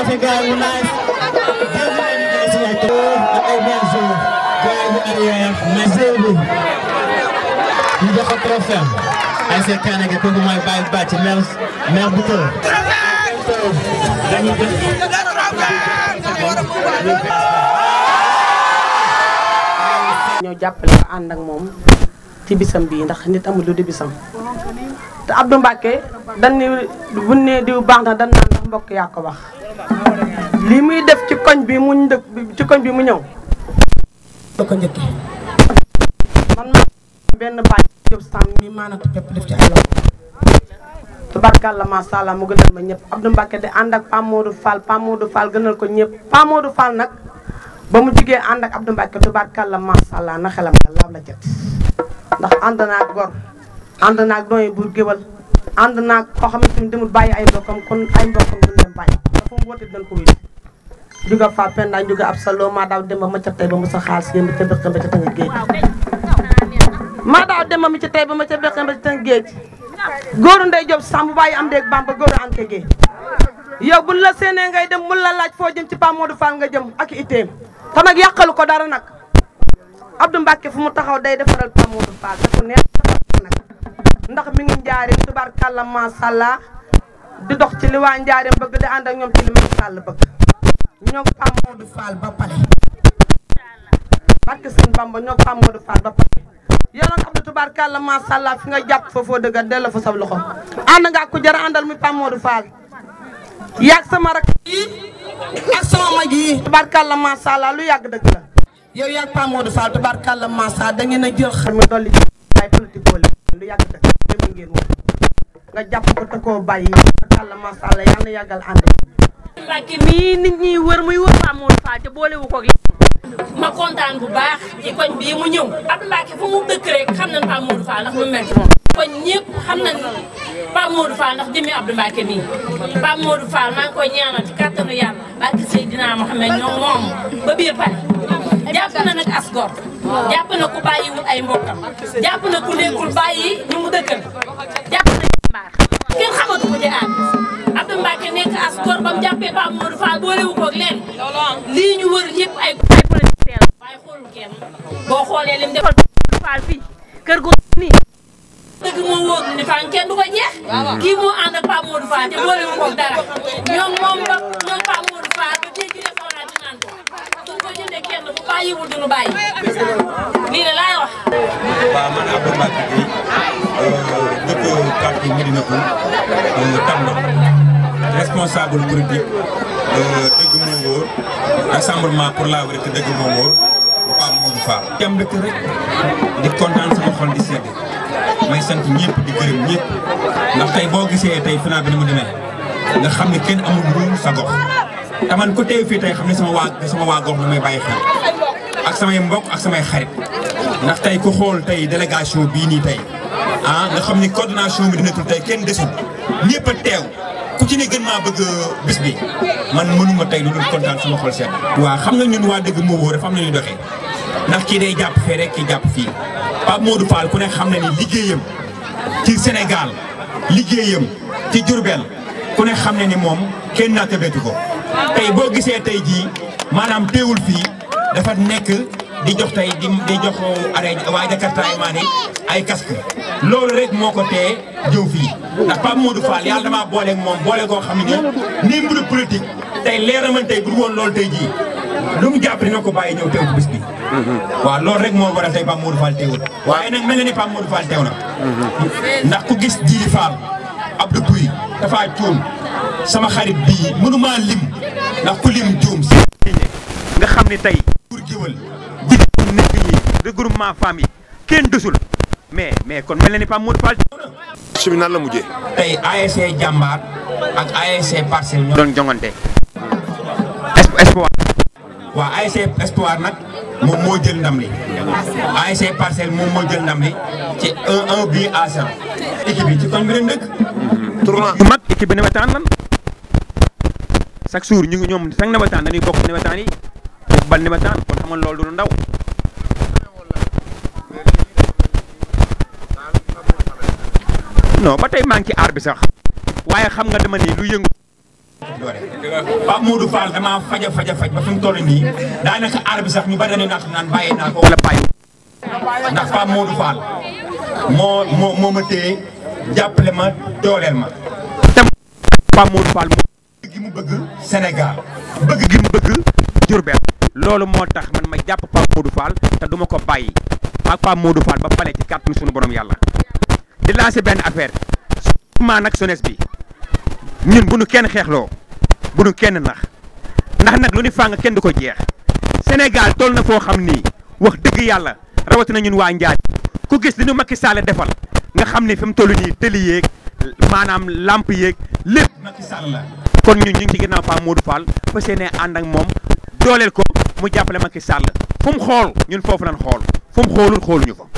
c'est gars yu nice ak ay benn jour gars yu arrière mais bi ñu jox ko trophée ay c'est Kanege kooku mooy Baye Bàcc maire bu tëw dañuy ñoo jàppale ko ànd ak moom ci bisam bii ndax nit amul lu di bisam te Abdou Mbacké dañ ni bu ne diw baax na dañ naan ndax mbokk yaa ko wax lii muy def ci koñ bi mu ndëkk ci koñ bi mu ñëw la ko njëkke man ma benn baay Diop Samb mi maanata pepp def ci ay loxo tubarkalla masha Allah mu gënal ma ñëpp Abdou Mbacké di ànd ak Pam Modou Fall gënal ko ñëpp Pam Modou Fall nag ba mu jigee ànd ak Abdou Mbacké tubarkalla masha Allah na xelam laab la cet ndax ànd naag gor ànd naag dooy buur géwal ànd naag koo xamante ni demul bàyyi ay mbokkam kon ay mbokkam duñ leen bàyyi dafa mu woote dañ ko wéy juga fa penda juga ab salo ma daaw demba ma ca tey ba mu sa xaalis yéen ca bëq ba ca tënk géej ma daaw demba mi ca tey ba ma ca bëq ba ca tënk géej góoru Ndey Diop Samb bàyyi am deeg Bamba góoru ante géej yow buñ la séenee ngay dem mun la laaj foo jëm ci Pam Modou Fall nga jëm ak itteem te nag yàqalu ko dara nag Abdou Mbacké fu mu taxaw day defaral Pam Modou Fall da ko neex nag ndax mi ngi njaare tubarkalla masha Allah di dox ci li waa njaare bëgg di ànd ak ñoom ci li Macky Sall bëgg ñoo Pam Modou Fall ba pare barke sëñ Bamba ñoo Pam Modou Fall ba pare yow nag Abdou tubarkalla masha Allah fi nga jàpp foofoo dëgga delloo fa sa loxo ànd nga ku jar àndal muy Pam Modou Fall yaag sama rak yi ak sama mag yi tubarkalla masha Allah lu yàgg dëgg la yow yaag Pam Modou Fall tubarkalla masha Allah da ngeen a jël xam mi dolli ci ay politique boole lu yàgg dëgg dem ngeen moom nga jàpp ko te koo bàyyi tubarkalla masha Allah yal na yàggal ànd Mbacké mii nit ñi wër muy wër Pam Modou Fall te boolewu ko ma kontaan bu baax ci koñ bii mu ñëw Abdou Mbacké fu mu dëkk rek xam nañ Pam Modou Fall ndax mu mel koñ ñëpp xam nañ Pam Modou Fall ndax jëmee Abdou Mbacké mii Pam Modou Fall maa ngi koy ñaanal ci kàttanu yàlla barke Seydina Mohamed ñoom moom ba biir pare jàpp na nag as gor jàpp na ku bàyyiwul ay mbokkam jàpp na ku nekkul bàyyi ñu mu dëkkal jàpp na mbaax kenn xamatu ko ci aat Abdou Mbacké nekk as gor ba mu jàppee Pam Modou Fall boolewu koog leen lii ñu wër yëpp ay politique la waaye xoolul kenn boo xoolee lim defal Fall fii kër gu nii dëgg moo wóor ni Fall kenn du ko jeex kii moo ànd ak Pam Modou Fall te boolewu koog dara ñoom moom ba ñoom Pam Modou Fall ba jéggi restaurant di naan ko suñ ko jëndee kenn bu bàyyiwul duñu bàyyi lii la laay wax waaw man Abdou Mbacké Gueye dëkk quartier Médina Koul Tamba responsable politique dëgg moo wóor rassemblement pour la vérité dëgg moo wóor bu Pam Modou Fall jam dëkk rek di kontaan sama xol di sedd may sant ñëpp di gërëm ñëpp ndax tey boo gisee tey final bi ni mu demee nga xam ne kenn amul lu sa gox te man ko teew fii tey xam ne sama waa gox la may bàyyi xel ak samay mbokk ak samay xarit ndax tey ku xool tey délégation bii nii tey nga xam ni coordination bi dinatul tey kenn desul ñëpp a teew ku ci ne gën maa bëgg bis bi man mënuma tey lu dul kontaan sama xol seet. waaw xam nga ñun waa dëgg moo wóor dafa am na ñuy doxee ndax kii day jàpp fee rek kii jàpp fii Pam Modou Fall ku ne xam na ni liggéeyam ci Sénégal liggéeyam ci Diourbel ku ne xam na ni moom kenn naa tëbeetu ko tey boo gisee tey jii maanaam teewul fii dafa nekk di jox tey di jox waa Jakarta ay maane ay casque loolu rek moo ko tee jëw fii ndax Pam Modou Fall yàlla damaa booleeg moom boole koo xam ne nii mbiru politique tey leer na man tey bu woon loolu tey jii lu mu jàpp dina ko bàyyi ñëw teew bis bi waaw loolu rek moo waral tey Pam Modou Fall teewul waaye nag mel na ni Pam Modou Fall teew na ndax ku gis Djili Fall Abdou Pouy dafa cuun sama xarit bii mënuma lim ndax ku lim juum si nga xam ne tey pour géwël jigéen nit ñi regroupement femmes yi kenn desul mais kon mel na ni Pam Modou Fall su bi nan la mujjee tey ASC Jàmbaar ak ASC Parcelles ñoo doon jongante espoir waaw ASC Espoir nag moom moo jël ndam li ASC Parcelles moom moo jël ndam li ci 1 but à 100 équipe yi ci koñ bi leen dëkk tournoi yu mag équipe bi nawetaan lan chaque jour ñu ngi ñoom sax nawetaan dañuy bokk nawetaan yi bokk bal nawetaan kon xam nga loolu du ndaw non ba tey maa ngi ci aar bi sax waaye xam nga dama ni lu yëngu doole. Pape Modou Fall damaa faj ba fi mu toll nii daanaka aar bi sax ñu bari dañuy naan bàyyee naa ko wala bàyyi. ndax Pape Modou Fall moo ma téye jàppale ma dooleel ma. te Pape Modou Fall bëgg gi mu bëgg Sénégal. bëgg gi mu bëgg Diourbel. loolu moo tax man ma jàpp Pape Modou Fall te duma ko bàyyi ak Pape Modou Fall ba pale ci kàttanu sunu borom yàlla. di lancer benn affaire surtout nag jeunesse bi ñun bu nu kenn xeexloo bu nu kenn nax ndax nag lu ni fàng kenn du ko jeex Sénégal toll na foo xam ni wax dëgg yàlla rawatina ñun waa Njaay ku gis li nu Macky Sall defal nga xam ne fi mu toll nii tëli yeeg maanaam lamp yeeg lépp Macky Sall la. kon ñun ñu ngi ci ginnaaw Pape Modou Fall fas yéene ànd ak moom dooleel ko mu jàppale Macky Sall fu mu xool ñun foofu lañ xool fu mu xoolul xooluñu ko.